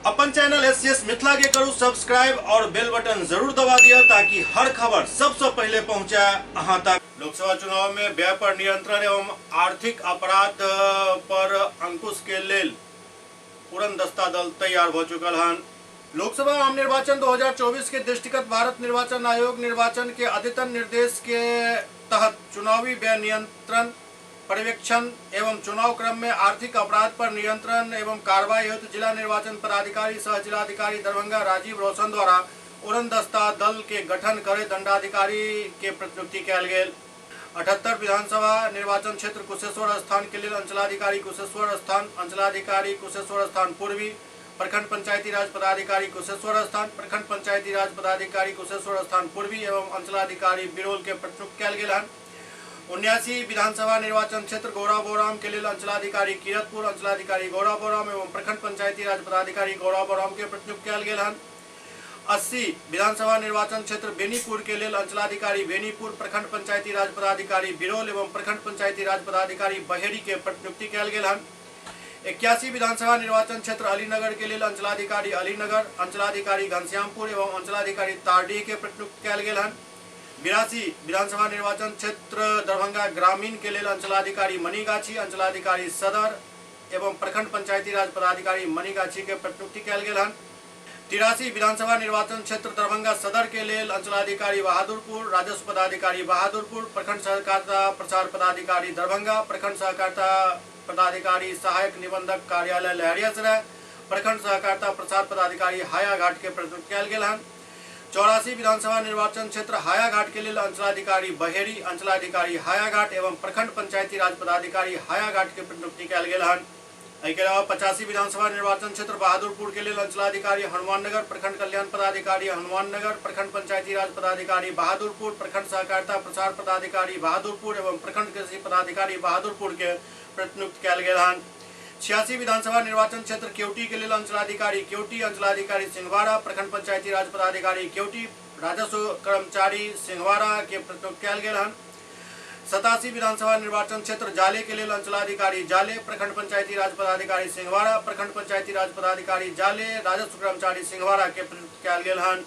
अपन channel SCS Mithila के करू सब्सक्राइब और बेल बटन जरूर दबा दिया ताकि हर खबर सबसे पहले पहुंचे अहां तक। लोकसभा चुनाव में व्यय पर नियंत्रण एवं आर्थिक अपराध पर अंकुश के लेल उड़न दस्ता दल तैयार भ चुकल हन। लोकसभा आम निर्वाचन 2024 के दृष्टिगत भारत निर्वाचन आयोग निर्वाचन के अद्यतन निर्देश के तहत चुनावी व्यय नियंत्रण पर्यवेक्षण एवं चुनाव क्रम में आर्थिक अपराध पर नियंत्रण एवं कार्रवाई हेतु जिला निर्वाचन पदाधिकारी सह जिलाधिकारी दरभंगा राजीव रोशन द्वारा उड़न दस्ता दल के गठन करे दंडाधिकारी के प्रतिनियुक्ति कयल गेल। 78 विधानसभा निर्वाचन क्षेत्र कुशेश्वर स्थान के लेल अंचलाधिकारी कुशेश्वर स्थान, अंचलाधिकारी कुशेश्वर स्थान पूर्वी, प्रखंड पंचायती राज पदाधिकारी कुशेश्वर स्थान, प्रखंड पंचायती राज पदाधिकारी कुशेश्वर स्थान पूर्वी एवं अंचलाधिकारी बिरोल के प्रतिनियुक्त कयल गेल हन। 79 विधानसभा निर्वाचन क्षेत्र गौरा बोराम के लेल अंचलाधिकारी किरतपुर, अंचलाधिकारी गौरा बोराम एवं प्रखंड पंचायती राज पदाधिकारी गौरा बोराम के प्रतिनियुक्त कयल गेल हन। 80 विधानसभा निर्वाचन क्षेत्र बेनीपुर के लेल अंचलाधिकारी बेनीपुर, प्रखंड पंचायती राज पदाधिकारी बिरोल एवं प्रखंड पंचायती राज पदाधिकारी बहेरी के प्रतिनियुक्ति कयल गेल हन। 81 विधानसभा निर्वाचन क्षेत्र अलीनगर के लेल अंचलाधिकारी अलीनगर, अंचलाधिकारी घनश्यामपुर एवं अंचलाधिकारी तारडीह के प्रतिनियुक्त कयल गेल हन। 82 विधानसभा निर्वाचन क्षेत्र दरभंगा ग्रामीण के लेल अंचलाधिकारी मनीगाछी, अंचलाधिकारी सदर एवं प्रखंड पंचायती राज पदाधिकारी मनीगाछी के प्रतिनियुक्ति कयल गेल हन। 83 विधानसभा निर्वाचन क्षेत्र दरभंगा सदर के लेल अंचलाधिकारी बहादुरपुर, राजस्व पदाधिकारी बहादुरपुर, प्रखंड सहकारिता प्रसार पदाधिकारी दरभंगा, प्रखंड सहकारिता पदाधिकारी सहायक निबंधक कार्यालय लहरियासराय, प्रखंड सहकारिता प्रसार पदाधिकारी हायाघाट के प्रतिनियुक्त कयल गेल हन। 84 विधानसभा निर्वाचन क्षेत्र हायाघाट के लेल अंचलाधिकारी बहेरी, अंचलाधिकारी हायाघाट एवं प्रखंड पंचायती राज पदाधिकारी हायाघाट के प्रतिनियुक्ति कयल गेल हन। एहि के अलावा 85 विधानसभा निर्वाचन क्षेत्र बहादुरपुर के लेल अंचलाधिकारी हनुमाननगर, प्रखंड कल्याण पदाधिकारी हनुमाननगर, प्रखंड पंचायती राज पदाधिकारी बहादुरपुर, प्रखंड सहकारिता प्रसार पदाधिकारी बहादुरपुर एवं प्रखंड कृषि पदाधिकारी बहादुरपुर के प्रतिनियुक्त कयल गेल हन। 86 विधानसभा निर्वाचन क्षेत्र केवटी के लेल अंचलाधिकारी केवटी, अंचलाधिकारी सिंहवाड़ा, प्रखंड पंचायती राज पदाधिकारी केवटी, राजस्व कर्मचारी सिंहवाड़ा के प्रतिनियुक्त कयल गेल हन। 87 विधानसभा निर्वाचन क्षेत्र जाले के लेल अंचलाधिकारी जाले, प्रखंड पंचायती राज पदाधिकारी सिंहवाड़ा, प्रखंड पंचायती राज पदाधिकारी जाले, राजस्व कर्मचारी सिंहवाड़ा के प्रतिनियुक्त कयल गेल हन।